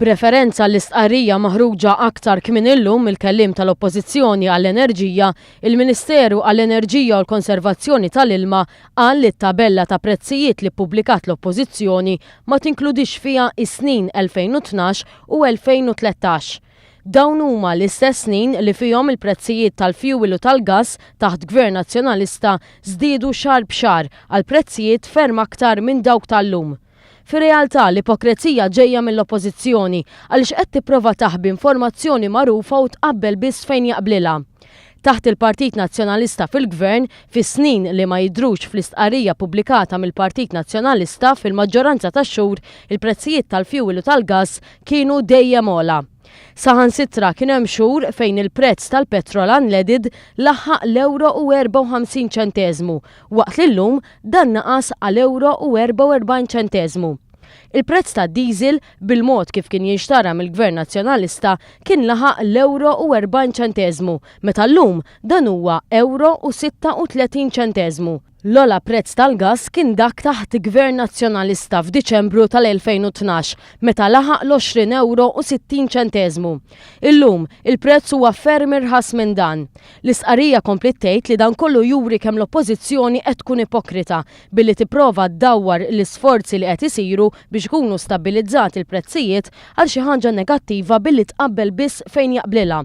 B'referenza għall-istqarrija maħruġa aktar kmieni llum mill-Kelliem tal-Oppożizzjoni għall-Enerġija, il-Ministeru għall-Enerġija u l-Konservazzjoni tal-Ilma qal li t-tabella ta' prezzijiet li ppubblikat l-Oppożizzjoni ma tinkludix fiha s-snin 2012 u 2013. Dawn huma l-istess snin li fihom il-prezzijiet tal-fjuwil u tal-gass taħt Gvern Nazzjonalista żdiedu xahar b'xahar għal prezzijiet ferm aktar minn dawk tal-lum. Fir-realtà, l-ipokrezija ġejja mill-Oppożizzjoni għaliex qed tipprova taħbi informazzjoni magħrufa u tqabbel biss fejn jaqblilha. Taħt il-Partit Nazzjonalista fil-Gvern, fis-snin li ma jidhrux fl-istqarrija pubblikata mill-Partit Nazzjonalista fil-maġġoranza tax-xhur il-prezzijiet tal-fjuwil u tal-gass kienu dejjem ogħla. Saħansitra kien hemm xhur fejn il-prezz tal-petrol unleaded laħaq l-ewro u 54 ċenteżmu waqt li llum dan naqas għal ewro u 44 ċenteżmu. Il-prezz tad-diesel, bil-mod kif kien jinxtara mill-Gvern Nazzjonalista, kien laħaq l-ewro u 40 ċenteżmu, meta llum dan huwa ewro u 36 ċenteżmu. L-ogħla prezz tal-gass kien dak taħt Gvern Nazzjonalista f'Diċembru tal-2012, meta laħaq l-20 ewro u 60 ċenteżmu. Illum, il-prezz huwa ferm irħas minn dan. L-istqarrija kompliet tgħid li dan kollu juri kemm l-Oppożizzjoni qed tkun ipokrita billi tipprova ddawwar l-isforzi li qed isiru biex ikunu stabbilizzati l-prezzijiet għal xi ħaġa negattiva billi tqabbel biss fejn jaqblilha.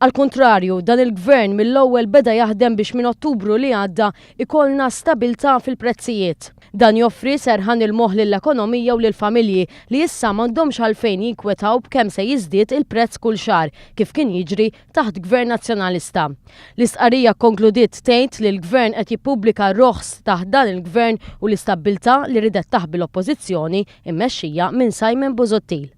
Għall-kuntrarju, dan il-Gvern mill-ewwel beda jaħdem biex minn Ottubru li għadda ikollna stabilità fil-prezzijiet. Dan joffri serħan il-moħħ lill-ekonomija u lill-familji li issa m'għandhomx għalfejn jinkwetaw b'kemm se jiżdied il-prezz kull xahar kif kien jiġri taħt Gvern Nazzjonalista. L-istqarrija kkonkludiet tgħid li l-Gvern qed jippubblika roħs taħt dan il-Gvern u l-istabbiltà li riedet taħbi l-Oppożizzjoni mmexxija minn Simon Busuttil.